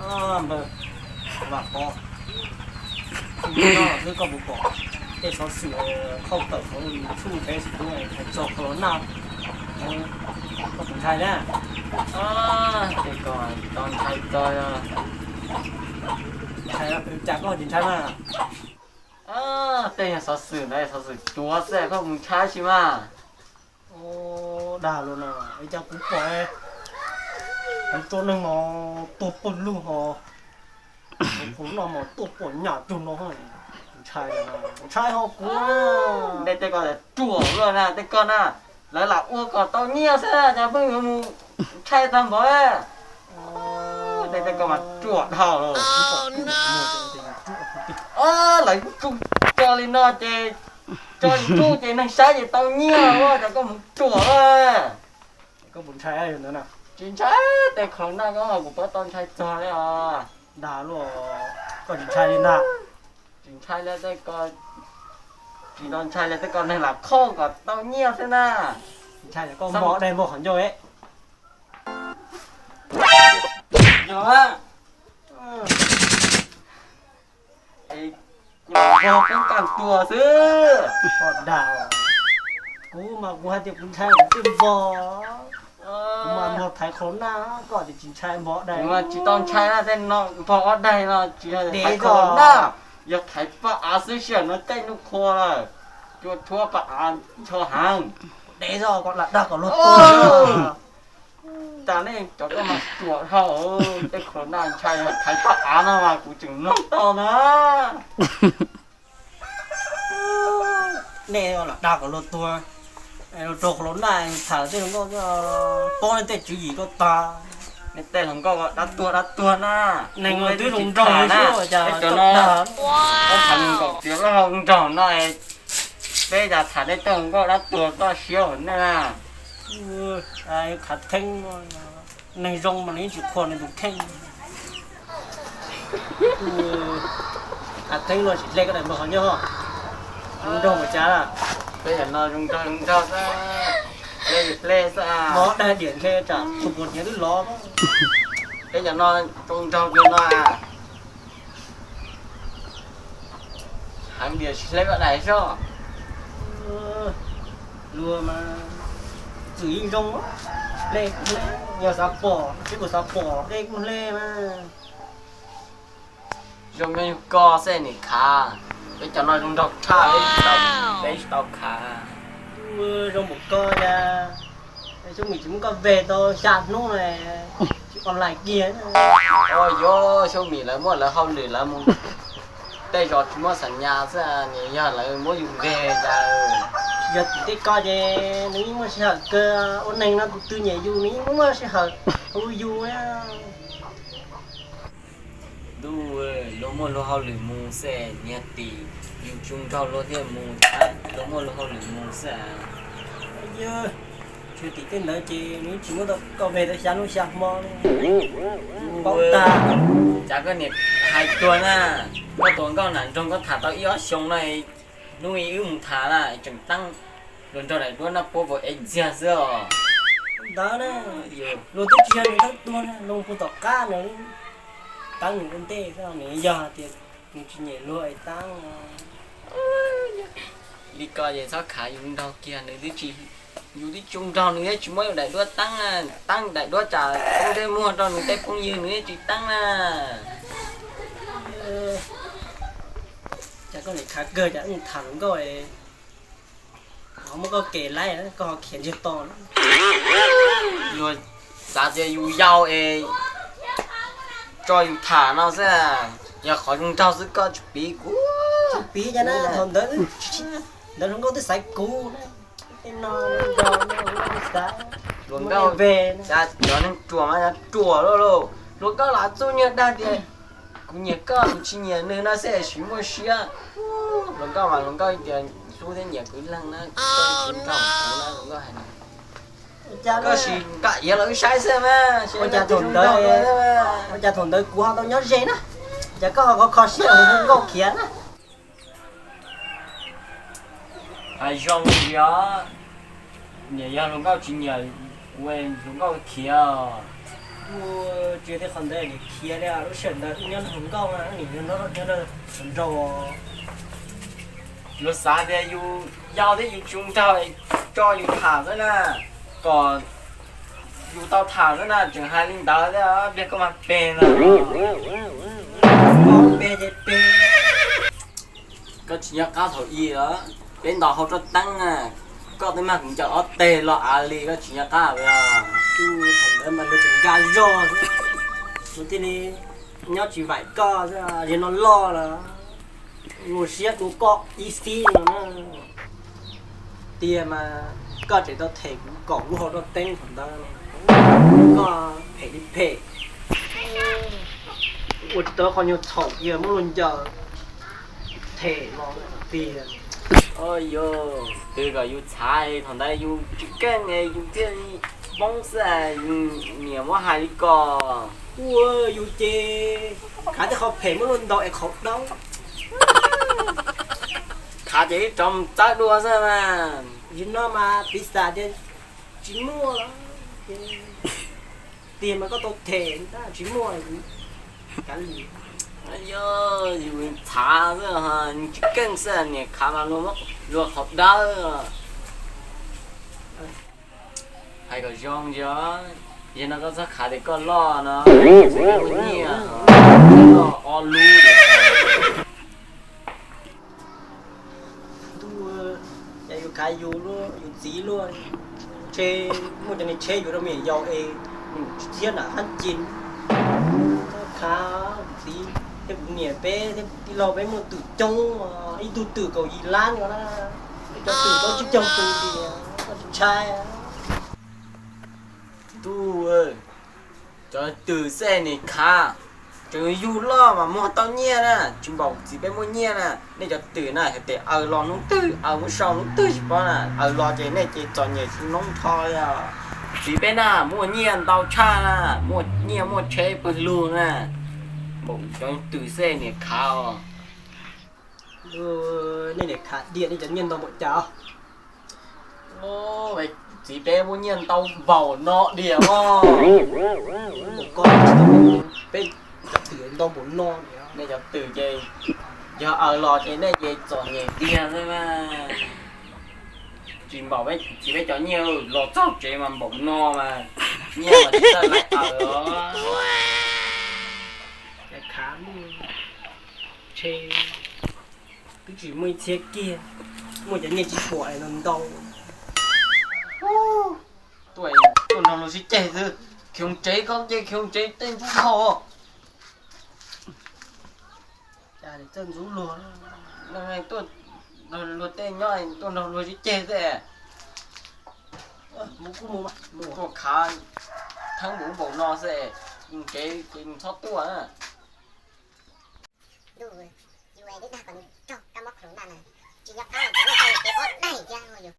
Npawg Vam Pov, hnub no xwb koj puas pom tej xov xwm khauj tawm hauv YouTube, Facebook, txog corona, koj puas ntshai na? Tej ko tau ntshai txog. Cas koj tsis ntshai mas? Tej xov xwm ntawd xov xwm cuav xwb, koj mus ntshai tsis mas? Dag los na, cas kuv pom kuv tso neeg no tuag pawg lug ho, kuv no mas tuaj pom nyam cug no, ntshai, ntshai ho kuv. Tej ko ruam luaj na, tej ko na, lawv lam ua kom tau nyiaj xwb, cas pheej yuav mus ntshai tag npaum. Tej ko mas ruam dhau lawm. Lawv tsuj tso li no ces, tso li tsuj ces neeg saib ces tau nyiaj, cas koj mus ruam. Koj puas ntshai ntawd na? Tsis ntshai, tej corona ko kuv pab tau ntshai txog li os. Dag luaj, koj tsis ntshai li ntag. Tsis ntshai li tej ko, tsis tau ntshai li tej ko, neeg lam khauj kom tau nyiaj xwb na. Ntshai koj npog dai npog qhov ncauj. Yog a, kuv lam npog peb kaj tuag xwb. Dag, kuv mas kuv hais tias kuv ntshai kuv twb npog, kuv mas npog thaiv corona, koj tias tsis ntshai npog dai. Kuv mas tsis tau ntshai na, tej no npog ob daig no tsis yog thaiv corona, yog thaiv paj av xwb, sij hawm no caij ntuj qhua lawm, cua thuab paj av ncho heev. Dev zoj kom lam dag kom luag tuag. Cas nej cov koj mas ruam dhau, tej corona ntshai yog thaiv paj av no mas kuv tseem mloog tau na. Nej lam dag kom luag tuag, luag raug corona tham tej hluas nkauj, paub nej tej tswv yim koj tag. Nej tej hluas nkauj dab tuag dab tuag na. Neeg twb zoo nraug xwb, cov no, koj tham nkaum tias loj nraug no, peb cas tham nej tej hluas nkauj dab tuag koj siab nej na. Khav theeb, neeg zoo mas nws yeej tsis qhuas nws tus kheej. Khav theeb no tsis hle koj daim npog qhov ncauj, zoo nraug ua cas. Peb cov no zoo nraug zoo nraug xwb, hle hle xwb. Mob dag diam ntshe tsam txhua puas hniav twb lov. Peb cov no zoo nraug kawg no. Heev tias tsis hle koj daim soj. Luag mas txwm yeej zoo, hle kuj hle, yog xav pom, peb kuj xav pom, hle kuj hle mas. Zoo nyob yug koj xwb nim khav, peb cov no zoo nraug tshaj, peb tsis tau khav. Zoo npaum koj cas, Xyoob Mim tsis muab koj veg tau xya hnub na, tsis online kiag. Yuav Xyoob Mim lawv muaj lawv hauj lwm, lawv mus tej zos tsis muaj xam nyas xwb, nws yog lawv muab yus veg cas. Yog tim tej ko ces nws yeej muaj sij hawm kawg, ua neeg no tus twg nyiam yus nws yeej muaj sij hawm hu yus. Ntuj, luag muaj luag hauj lwm mus xwb, niag tim yus tsis zoo nraug luag thiaj mus, luag muaj luag hauj lwm mus xwb. Yog tim tej ntawd ces nws tsis muab tau koj veg tau xya hnub xya hmo. Paub tag. Cas koj niam hais tuag na, koj tus hluas nkauj nram nroog koj tham tau ib ob xyoo no, hnub ib wb mus tham na tseem teeb luag nrog daim duab noj puab vauv ev ntxiag xwb os. Ntawd na, luag twb tsis yog nws teeb tuag na, luag puag tom qab nws teeb nws ua ntej xwb, nws yog tias nws tsis nyiam luag es teeb. Li ko ces txhob khav, yus nraug kiag nws twb tsis, yus twb tsis nraug nws thiaj tsis muab yus daim duab teeb, teeb daim duab tsam poob ntsej muag rau nws tej phooj ywg nws thiaj tsis teeb na. Cas koj nim khav kawg cas wb tham hluas nkauj, ho muab koj kem laib koj ho khiav ntsiag to. Luag xav tias yus yau es tso yus tham no xwb, yog qhov zoo nraug xwb koj tsis piv kuv. Tsis piv cas na, thaum ntawd, ntawd hluas nkauj twb xaiv kuv. Tej no, hluas nkauj, cov neeg ruam mas ruam lauj lauj. Hluas nkauj lam txuj nyiag dag tias kuv nyiam koj, kuv tsis nyiam nws no xwb es tsis muaj siab. Hluas nkauj mas hluas nkauj tias hlub thiab nyiam kwv leej na, koj tsis nrog kuv na, hluas nkauj hais no. Koj sim nqa iav los wb saib xwb mas. Ua cas thaum ntawd, ua cas thaum ntawd kuv ho tau nyob ze na, cas koj ho kho kho siab hluas nkauj khiav na. Hais zoo li os, niam yog hluas nkauj tsis nyiam, ua hluas nkauj khiav os. Ua, tsis yog tej qhov ntawd nim khiav li, lub sij hawm ntawd wb nyob hauv nkauj na, nim nyob nrog nrog nraug. Luag xav tias yus yau thiab yus tsis nraug, tso yus tham xwb na, kom yus tau tham xwb na, tseem hais li ntawd thiab, pliag koj mas peg ntag. Peg ces peg. Koj tsis nco qab thaum ub los? Peb ntaus hauv roj teeb na, koj twb mag kuv ncaws ob teg los av li, koj tsis nco qab los? Thaum ntawd mas luag tseem nkag zog, kuv thiaj li nyob tsis vaim koj, yog no loj los ua siab dua koj ib xib no na. Tiag mas koj tseem tau them kuv kaum lub hauv roj teeb thaum ntawd, koj phem li phem. Ua tsis tau qhov nyuag txhaum kiag muab luag ncaws them los tiag. Yog twb kom yus txhav thaum ntawd yus tsis keej yus thiaj poob xwb, yus niam muab hais li ko. Ua yus ces khav tej qhov phem muab luag ntaus es qhauv dawb. Khav ces ib rov mus txawb dua xwb mas. Yus no mas piv xam tias tsis muaj los, tiag mas koj tau them tab tsis muaj. Kav liam. Yog yus txhav xwb, tsis keej xwb, niam khav mas luag qhauv dawb. Hais kom zoo ntsis, yog no koj txhob khav tias koj loj no, nyiaj loj ob lub. Ntuj, yus khav yus luaj, yus txiv luaj, tsheb, muaj cov niag tsheb yuav rau me nyuam yaus es tsis txhiab nram qab ci. Khav kuv txiv thiab kuv niam peb thiab kuv tij laug peb muaj twm coob, ib tug twm kaum yim lab no na, peb cov twm tau tsib caug tus tias koj tsis ntshai. Ntuj, cov twm xwb nim khav, tseem yug loj mas muag tau nyiaj na, tsis npaum txiv peb muaj nyiaj na. Nej cov twm na, hais tias aws los hnub twg, aws muab sau hnub twg tsis paub na, aws los ces nej ces txom nyem noob nrho li os. Txiv peb na muaj nyiaj ntau tshaj na, muaj nyiaj muaj tsheb pawg lug na, npaum cov twm xwb nim khav os. Nej nim khav diam nej cov nyiaj ntau npaum cas? Txiv peb muaj nyiaj ntau npaum no diam os. Peb cov twm ntau npaum no, nej cov twm ces yog aws los ces nej ces txom nyem tiag xwb mas. Tsis npaum txiv peb cov nyiaj los txog tsev mas npaum no mas, nyiaj mas tsis txawj laiv aws os. Khav, ntshe twb tsis muaj ib txhiab kiag, muaj cov nyiaj tsis pom no ntau. Tuaj nrog luag sib ceg xwb, khiv tsev koj ces khiv tsev tej ntxub luag. Txawj ntxub luag, tuaj luag tej nyob tuaj nrog luag sib ceg xwb. Mus kuj mus, tuaj khav theeb npaum no xwb, tsev ces txhob tuaj. Ntuj, yus twb dag kom nws raug kab mob corona na, tsis nco qab los tseem muaj tau yus kev ob daim thiab yus.